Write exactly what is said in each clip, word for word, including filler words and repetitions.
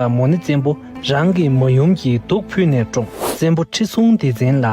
པ་མོ་ནི་བཙན་པོ་རང་གི་མ་ཡུམ་གྱིས་དུག་ཕུལ་ནས་བཀྲོངས། བཙན་པོ་ཁྲི་སྲོང་ལྡེ་བཙན་ལ་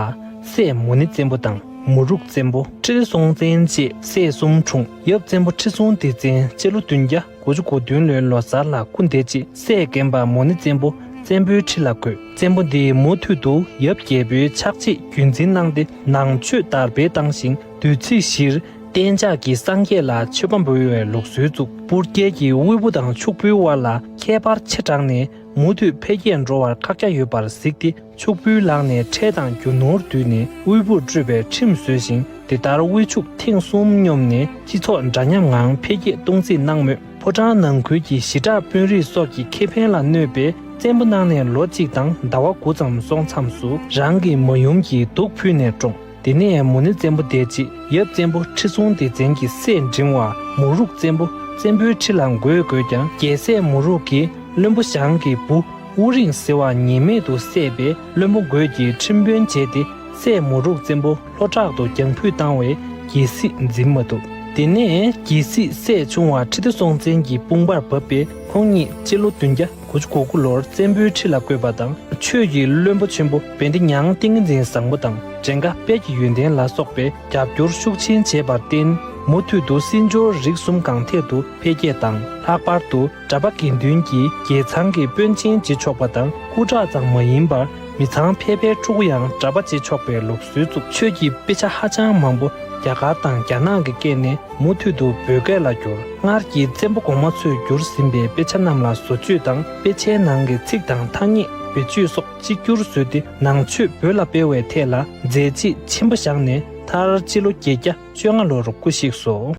སྲས་མོ་ནི་བཙན་པོ་དང་མོ་འབྲུག་བཙན་པོ། ཁྲི་སྲོང་བཙན་བཅས་སྲས་གསུམ་འཁྲུངས། ཡབ་བཙན་པོ་ཁྲི་སྲོང་ལྡེ་བཙན་སྤྱི་ལོ་བདུན་བརྒྱ་དགུ་བཅུ་གོ་བདུན་ལོའི་ལོ་གསར་ལ་སྐུ་འདས་རྗེས་སྲས་རྒན་པ་མོ་ནི་བཙན་པོ་བཙན་པོའི་ཁྲི་ལ་བསྐོས། བཙན་པོ་འདིས་མུ་མཐུད་དུ་ཡབ་རྒྱལ་པོའི་ཕྱག་རྗེས་རྒྱུན་འཛིན་གནང་སྟེ་ནང་ཆོས་དར་སྤེལ་བཏང་ཞིང་། དུས་ཚིགས་བཞིར་གཏན་འཇགས་ཀྱིས་སངས་རྒྱས་ལ་མཆོད་པ་འབུལ་བའི་ལུགས་སྲོལ་བཙུགས། སྤུར་རྒྱལ་གྱིས་དབུལ་པོ་དང་ཕྱུག་པོའི་དབར་ལ་ཁྱད་པར་ཆེ་དྲགས་ནས་མུ་མཐུད་འཕེལ་རྒྱས་འགྲོ་བར་ཁག་རྒྱ་ཡོད་པར་གཟིགས་ཏེ། ཕྱུག་པོའི་ལག་ནས་ཁྲལ་དང་རྒྱུ་ནོར་བསྡུས་ནས་དབུལ་པོར་སྤྲོད་པའི་ཁྲིམས་བཟོས་ཤིང་། དེ་ལྟར་དབུལ་ཕྱུག་ཐེངས་གསུམ་སྙོམས་ནས་སྤྱི་ཚོགས་འདྲ་མཉམ་ངང་འཕེལ་རྒྱས་གཏོང་རྩིས་གནང་མོད། ཕོ་བྲང་ནང་ཁུལ་གྱི་ཞི་དྲག་དཔོན་རིགས་སོགས་ཀྱི་ཁེ་ཕན་ལ་གནོད་པས། བཙན་པོ་གནང་ནས་ལོ་གཅིག་དང་ཟླ་བ་དགུ་ཙམ་སོང་མཚམས་སུ་རང་གི་མ་ཡུམ་གྱིས་དུག་ཕུལ་ནས་བཀྲོངས། དེ་ནས་མུ་ནི་བཙན་པོ་འདས་རྗེས་ཡབ་བཙན་པོ་ཁྲི་སྲོང་ལྡེ་བཙན་གྱི་སྲས་འབྲིང་བ་མུ་རུག་བཙན་པོ་བཙན་པོའི་ཁྲི་ལ་འགོས་དགོས་ཀྱང་། རྒྱལ་སྲས་མུ་རུག་གིས་བློན་པོ་ཞང་གི་བུ་དབུ་རིང་ཟེར་བ་ཉེས་མེད་དུ་བསད་པས། བློན་པོ་འགོས་ཀྱིས་ཁྲིམས་དཔོན་བྱས་ཏེ། སྲས་མུ་རུག་བཙན་པོ་ལྷོ་བྲག་ཏུ་རྒྱང་ཕུད་བཏང་བས་རྒྱལ་སྲིད་འཛིན་མ་ཐུབ། དེ་ནས་རྒྱལ་སྲིད་སྲས་ཆུང་བ་ཁྲི་ལྡེ་སྲོང་བཙན་གྱི་དཔུང་པར་བབས་པས། ཁོང་ཉིད་སྤྱི་ལོ་བདུན་བརྒྱ་དགུ་བཅུ་གོ་དགུ་ལོར་བཙན་པོའི་ཁྲི་ལ་བསྐོས་པ་དང་། ཆོས་ཀྱི་བློན་པོ་ཆེན་པོ་བན་དེ་ཉང་ཏིང་ངེ་འཛིན་བཟང་པོ་དང་། བྲན་ཀ་དཔལ་གྱི་ཡོན་ཏན་ལ་སོགས་པའི་རྒྱབ་སྐྱོར་ཤུགས་ཆེན་བྱས་པར་བརྟེན། མུ་མཐུད་དུ་སྲིད་འབྱོར་རིག་གསུམ་གང་ཐད་དུ་འཕེལ་རྒྱས་དང་། ལྷག་པར་དུ་གྲྭ་པ་དགེ་འདུན་གྱིས་རྒྱལ་ཚང་གི་དཔོན་ཆེན་བྱེད་ཆོག་པ་དང་། སྐུ་དྲག་ཙམ་མ་ཡིན་པར་མི་ཚང་ཕལ་པའི་ཕྲུ་གུ་ཡང་གྲྭ་པ་བྱེད་ཆོག་པའི་ལུགས་སྲོལ་བཙུགས། ཆོས་ཀྱི་དཔེ་ཆ་ཧ་ཅང་མང་པོ་རྒྱ་གར་དང་རྒྱ་ནག་གི་སྐད་ནས་མུ་མཐུད་དུ་བོད་སྐད་ལ་བསྒྱུར། སྔར་གྱི་བཙན་པོ་གོང་མ་ཚོས་བསྒྱུར་ཟིན་པའི་དཔེ་ཆ་རྣམས་ལ་བཟོ་བཅོས་དང་། དཔེ་ཆའི་ནང་གི་ཚིག་དང་ཐ་སྙད་བེད་སྤྱོད་སོགས་གཅིག་གྱུར་བཟོས་ཏེ། ནང་ཆོས་བོད་ལ་སྤེལ་བའི་ཐད་ལ་མཛད་རྗེས་ཆེན་པོ་བཞག་ནས། མཐར་སྤྱི་ལོ་བརྒྱད་བརྒྱ་བཅོ་ལྔ་ལོར་སྐུ་གཤེགས་སོ།